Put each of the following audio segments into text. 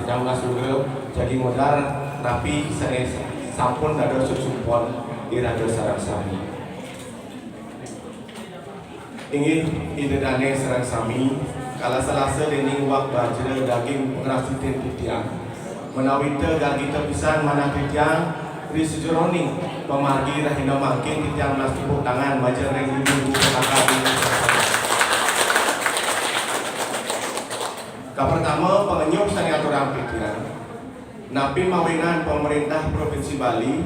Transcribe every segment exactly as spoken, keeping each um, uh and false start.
Damlah sugra jagi modar napi sané sampun dados susumpon iraga sareng sami. Inggih, Ida Dané sareng sami, kala selasa déning wak bajra daging pangrastiti titiang, menawita gargita pisan manah titiang ri sajeroning pamargi rahina mangkin titiang nunas tepuk tangan majeng ring ibu-ibu petaka. Kapertama, pangenyuh sané aturang titiang, napi mawinan Pamréntah Provinsi Bali,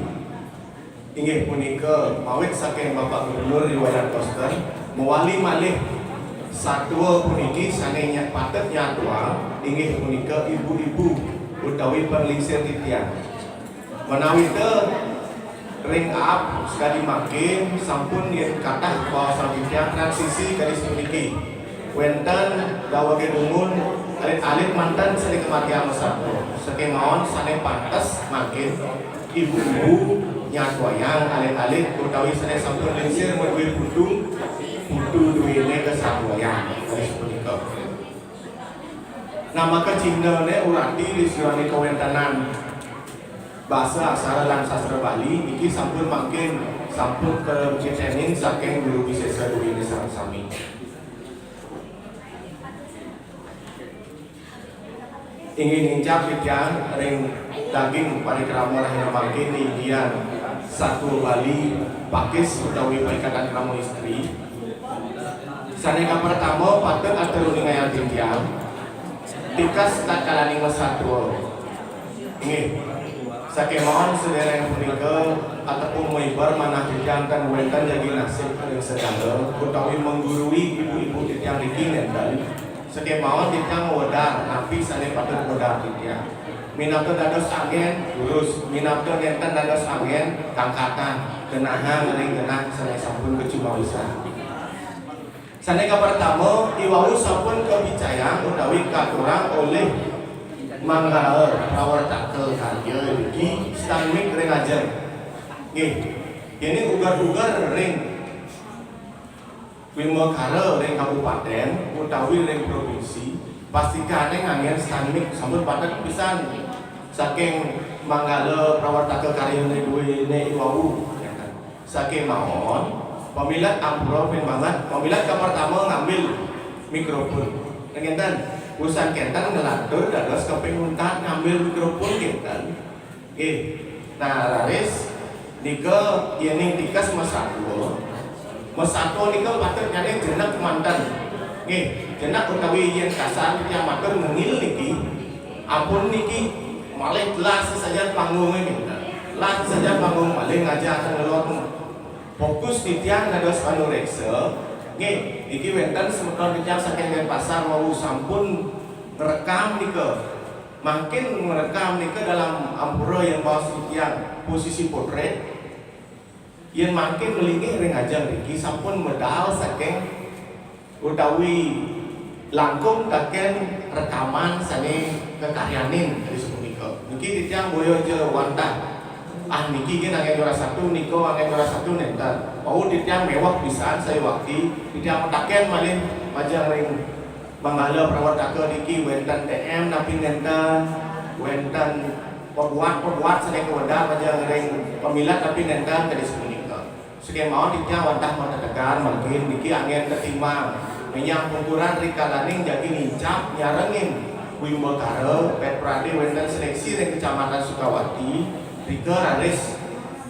inggih punika mawit saking Bapak Gubernur Ri Wayan Koster, mawali malih satua puniki sané nya-, patut nyatuang, inggih punika ibu-ibu utawi panglingsir titiang. Menawita ring aap sakadi mangkin sampun yén kathah baos titiang transisi kadi sapuniki. Wénten dawegé dumun alit-alit manten sané kamargiang masatua. Sakémaon sané pantes mangkin ibu-ibu nyatuayang alit-alit utawi sané sampun lingsir madué putu, putu duéné kasatuayang. Kadi sapunika. Nah, maka cihnané urati ri sajeroning kawéntenan basa, aksara lan sastra Bali niki sampun mangkin sampun kakicenin saking guru wisésa duéné sareng sami. Inggih nincap titiang ring daging parikrama rahina mangkin, inggih satua Bali pakis utawi Parikatan Krama Istri. Sané kapertama patut atur uningayang titiang, tikas tatkalaning masatua. Inggih, sakémaon sadéréng punika atepung maiber manah titiang tan wénten jagi nasib ring sedara, utawi menggurui ibu-ibu titiang niki nénten. Sakémaon titiang ngwedar napi sané patut ngwedar titiang. Minakta dados anggén, durus. Minakta nénten dados anggén, kangkatan. Genahang ring genah sané sampun kacumawisan. Sané kapertama, iwau sampun kapicayang utawi katurang olih Manggala Prawartaka Karya niki stand mic ring ajeng. Nggih. Yéning uger-uger ring wimbakara ring kabupatén utawi ring provinsi, pastikang nganggén stand mic sampun patut pisan saking Manggala Prawartaka Karyané duéné iwau. Sakémaon, pamilet ampura pinih banget, pamilet kapertama ngambil mikrofon. Ngénten, wusan kénten nglantur dados kaping untat ngambil mikrofon kénten. Nggih. Nah, raris nika yéning tikas masatua, masatua nika patut nyané jenek manten. Nggih, jenek utawi yén kasar titiang matur ngengil niki, ampun niki malih telas sajan panggungé niki. Telas sajan panggung malih ngajak ngelot. Fokus titiang dados anuréksa. Nggih, niki wénten semeton titiang saking Denpasar wau sampun ngrekam nika. Mangkin ngrekam nika dalam ampura yén baos titiang posisi potrét. Yén mangkin nglinggih ring ajeng niki sampun medal saking utawi langkung tekén rekaman sané kakaryanin ri sapunika. Niki titiang boya ja wantah, ah, niki gén anggén juara satu, nika anggén juara satu nénten. Wau titiang méweh pisan sayuwakti, titiang matekén malih majeng ring Manggala Prawartaka niki wénten T M napi nénten, wénten pabuat-pabuat sané kawedar majeng ring pamilet napi nénten kadi sapunika. Sakémaon titiang wantah matetegar mangkin niki anggén katimbang. Ménjang pungkuran rikalaning jagi nincap nyarengin wimbakara, Pét Pradé wénten seleksi ring Kecamatan Sukawati, rika raris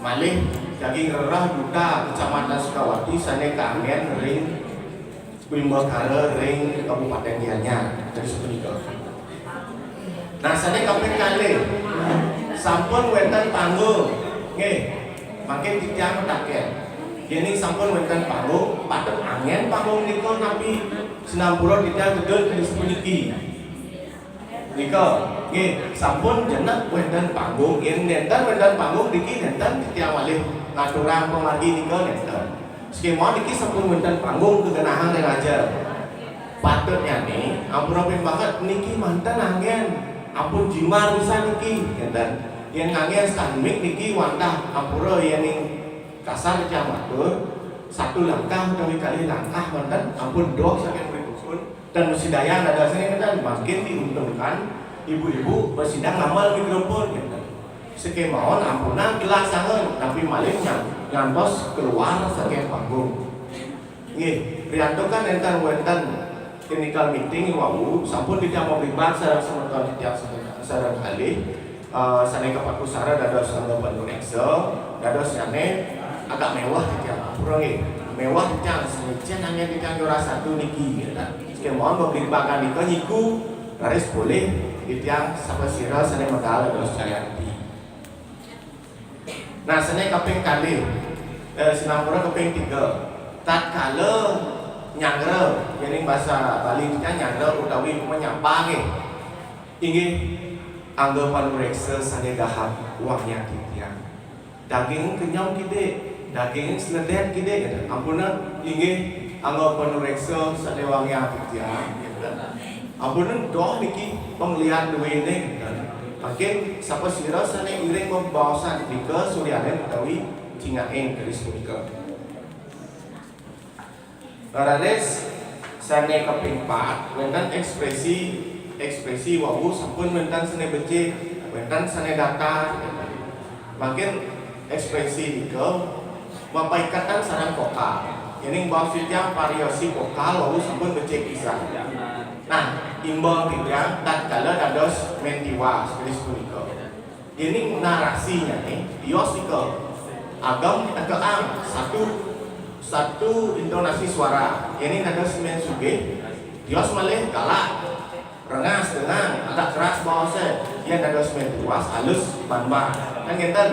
malih jagi ngrereh duta Kecamatan Sukawati sané kaanggén ring wimbakara ring Kabupatén Gianyar. Kadi sapunika. Nah, sané kaping kalih, sampun wénten panggung. Nggih. Mangkin titiang matakén. Yéning sampun wénten panggung, patut anggén panggung nika napi sinampura titiang gedul kadi sapuniki. Nika, nggih, sampun jenek wénten panggung, yén nénten wénten panggung niki nénten titiang malih ngaturang pamargi nika nénten. Sakémaon niki sampun wénten panggung kagenahang ring ajeng. Patutnyané, ampura pinih banget niki manten anggén, ampun jimat pisan niki, nénten. Yén nganggén stand mic niki wantah ampura yéning kasar titiang matur, satu langkah utawi kalih langkah manten, ampun doh saking pripun. Dan masi daya ada sing kan makin diuntungkan Ibu-ibu, pasidang ngamel mikrofon, gitu. Sakémaon ampunang gelah sanget, tapi malih nyang-, ngantos keluar saking panggung. Nggih, riantukan énten wénten technical meeting wau, sampun titiang mabribar sareng semeton titiang sareng kalih, eh, sané kapusara dados angga panuréksa, dados sané agak méweh titiang. Ampura nggih, méweh titiang, sané cén anggén titiang nyurat satu niki, ya ta. Sakémaon mabribar nika nyiku, raris polih titiang sapasira sané medal dados Jayanti. Nah, sané kaping kalih, eh, sinampura kaping tiga. Tatkala nyanggra, yéning basa Bali kita nyanggra utawi menyapa nggih. Inggih, angga panuréksa sané dahat wangiang titiang. Daging kenyem kidik, daging sledét kidik, gitu. Ampuna, inggih, angga panuréksa sané wangiang titiang, gitu. Ampuna, doh niki panglian duéné, gitu. Mangkin sapasira sané iring mabaosan nika suryaning utawi cingaking keris punika. Raris sané kaping pat, wénten ékspresi, ékspresi wau sampun wénten sané becik, wénten sané datar. Mangkin ékspresi nika mapaiketan sareng vokal. Yéning baos titiang variasi vokal wau sampun becik pisan. Nah, imbang titiang tatkala dados main tiwas keris punika. Yéning narasiné tios nika agem tekeang satu, satu intonasi suara. Yéning dados main sugih, tios malih galak, rengas, tenang, agak keras baosé. Yén dados main tiwas, halus, banban. Kan ngénten.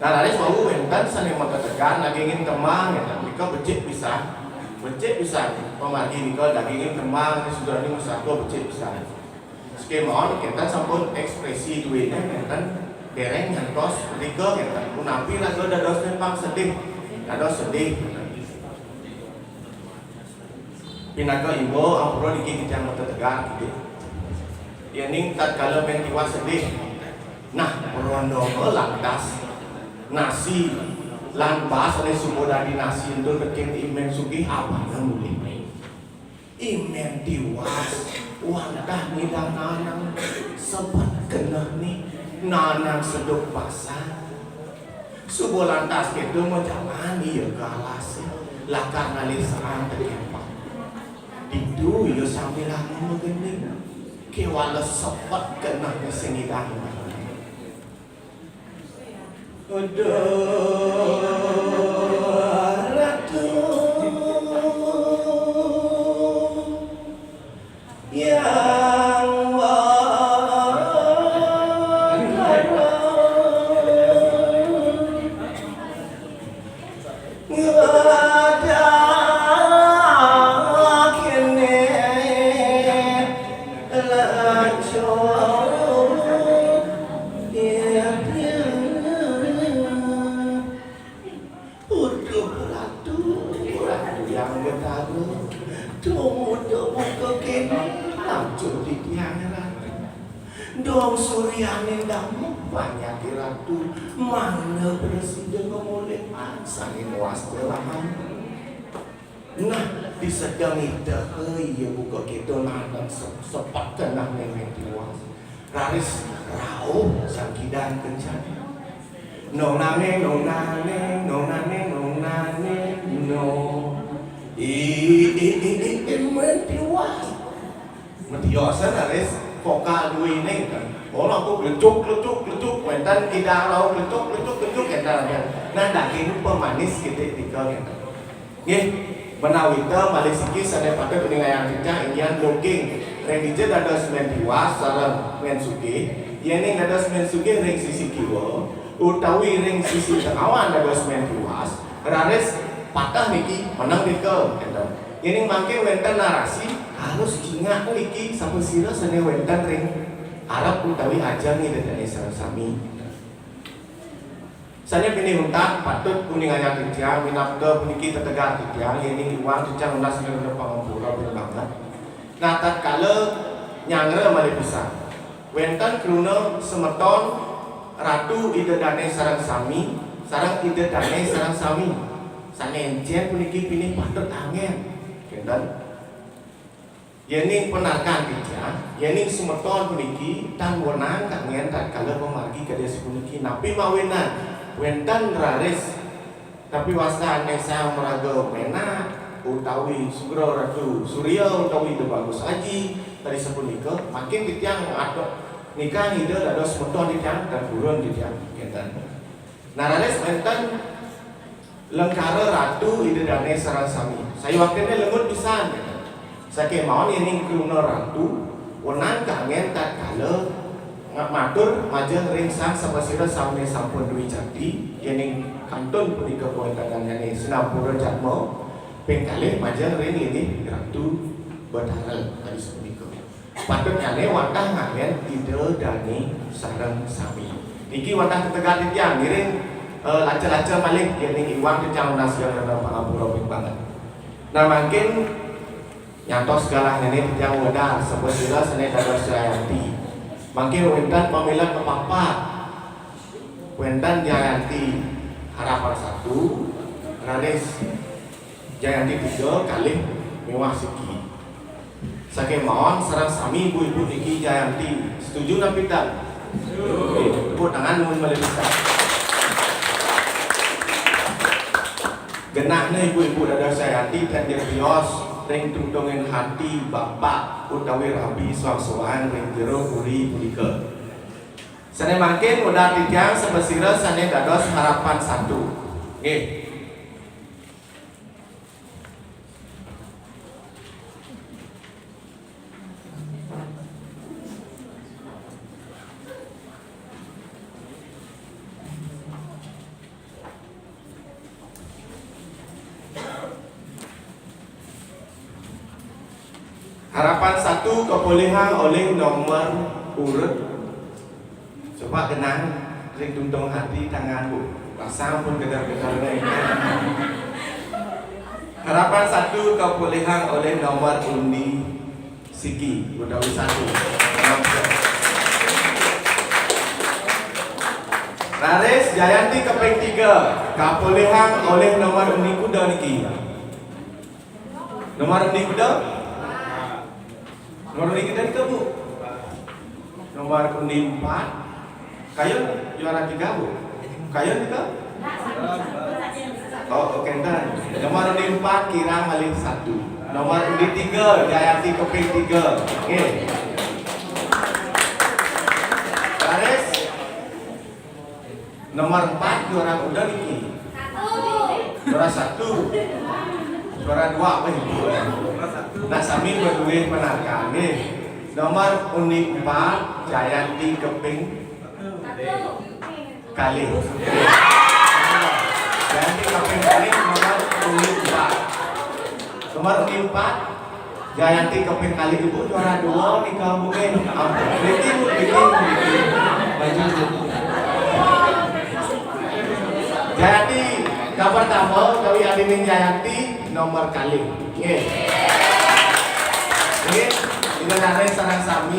Nah, raris wau wénten sané matetegan dagingin tembang, ngénten. Nika becik pisan. Becik pisan. Pamargi nika dagingin tembang, sudah ini musaka becik pisan. Sakémaon, kénten sampun ékspresi duéné, kénten déréng nyantos mrika, kénten. Punapi raga dados pang sedih, dados sedih. Pinaka imba ampura niki titiang matetegan, gitu. Yéning tatkala main tiwas sedih. Nah, rondonga lantas nasi lan bas ané suba dadi nasi entur tekén I Mén Sugih abana mulih. I Mén Tiwas wantah ngidang naanang sebet kenehné, naanang seduk basang. Suba lantas kéto majalan ia ka alasé, lakar ngalih saang tekén pang. Ditu ia sambilanga magending, kéwala sebet kenehné sing ngidang. Aduh, Ratu, yang wangkara. Uduh, Ratu, Ratu Yang Betara, tumuju muka kéné, lancur titiang, Ratu. Dong suryané damuh panjak, Ratu, mangda prasida ngamolihang sané nuas jelahan. Nah, disedeng ida, ia buka kéto naanang se-, sebet kenehné Mén Tiwas. Raris rauh Sang Kidang kencan. Nong nane, nong nane, nong nane, nong nane, nong. I, i, i, i, i, Mén Tiwas. Matiosan raris vokal duéné, kan. Ora aku glecuk, glecuk, glecuk, wénten kidang rauh glecuk, glecuk, glecuk, énten. Nah, daging pemanis kidik nika, énten. Nggih, ménawi ta malih siki sané patut uningayang titiang inggih blocking ring dija dados Mén Tiwas sareng Mén Sugih. Yéning dados Mén Sugih ring sisi kiwa, utawi ring sisi tengawan dados Mén Tiwas, raris pateh niki meneng nika, énten. Yéning mangkin wénten narasi, harus cingak niki sapasira sané wénten ring arep utawi ajeng Ida Dané sareng sami. Sané pinih untat patut uningayang titiang, minabda puniki tetegar titiang, yéning iwang titiang nunas nirana pangampura banget. Nah, tatkala nyanggra malih pisan, wénten kruna semeton Ratu Ida Dané sareng sami, sareng Ida Dané sareng sami. Sané encén puniki pinih patut anggén. Kénten. Yéning panarkan titiang, yéning semeton puniki tan wenang kanggén tatkala pamargi kadi asapuniki, napi mawinan wénten raris, tapi wastané Sang Maraga Ménak utawi Sugra Ratu Surya utawi Ida Bagus Aji, kadi sapunika, mangkin titiang atur nikang Ida dados semeton titiang, tan purun titiang kénten. Nah, raris wénten lengkara ratu Ida Dané sareng sami. Sayuwaktiné lengut pisan, gitu. Sakémaon yéning kruna ratu, wenang kanggén tatkala nga-, matur majeng ring Sang Sapasira sané sampun duwé jati, yéning kantun punika pawéntenannyané sinampura jatma, ping kalih majeng ring linggih Ratu Betara, kadi sapunika. Patutnyané wantah nganggén Ida Dané sareng sami. Niki wantah tetegal titiang ngiring, eh, laca-laca malih yéning iwang titiang nunas geng rena pangapura ping banget. Nah, mangkin nyantos galahnyané titiang wedar sapasira sané dados Jayanti. Mangkin wénten pamilet kapapat. Wénten Jayanti Harapan Satu, raris Jayanti tiga, kalih miwah siki. Sakémaon sareng sami ibu-ibu niki Jayanti. Setuju napi tan? Setuju. Tepuk tangan nuwun malih pisan. Genahné ibu-ibu dados Jayanti tan gertios ring tungtunging hati bapak utawi rabi soang-soang ring jero puri punika. Sané mangkin wantah titiang sapasira sané dados Harapan Satu. Nggih. Harapan Satu kapolihang olih nomor urut. Coba genah ring tungtung hati tangan, Bu. Pasang pun gedar-gedar nih. Harapan Satu kapolihang olih nomor undi siki utawi satu. Raris Jayanti kaping tiga kapolihang olih nomor undi kuda niki. Nomor undi kuda? Nomor undi kuda nika, Bu? Nomor undi empat. Kayun juara tiga, Bu? Kayun nika? Oh, oke, entar. Nomor undi empat kirang malih satu. Nomor undi tiga, Jayanti kaping tiga. Oke. Raris. Nomor empat juara kuda niki. Juara satu. Juara dua apa, Ibu? Nah, sami berdua menangkan nggih. Nomor undi empat, Jayanti kaping kalih. Jayanti kaping kalih, nomor undi empat. Nomor undi empat, Jayanti kaping kalih, Ibu juara dua nika, Bu, nggih. Ampun. Niki, Bu, niki, niki. Maju, Bu. Jayanti kapertama utawi adining Jayanti nomor kalih. Nggih. Nggih, Ida Dané sareng sami.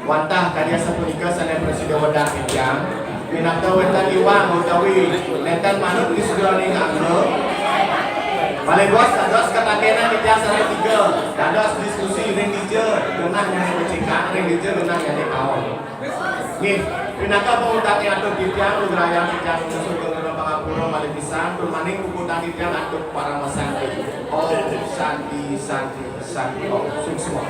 Wantah kadi asapunika sané prasida wedar titiang, pinaka wénten iwang utawi nénten manut ing sajeroning angga. Malih bos dados katakénan titiang sareng tiga, dados diskusi ring dija genah nyané becikak, ring dija genah nyané kaon. Nggih, pinaka pamungkasé atur titiang, lugrayang titiang nunas geng rena pangapura malih pisan, tur maning puputang titiang antuk parama santi. Om Santi, Santi, Santi Om. Suksma.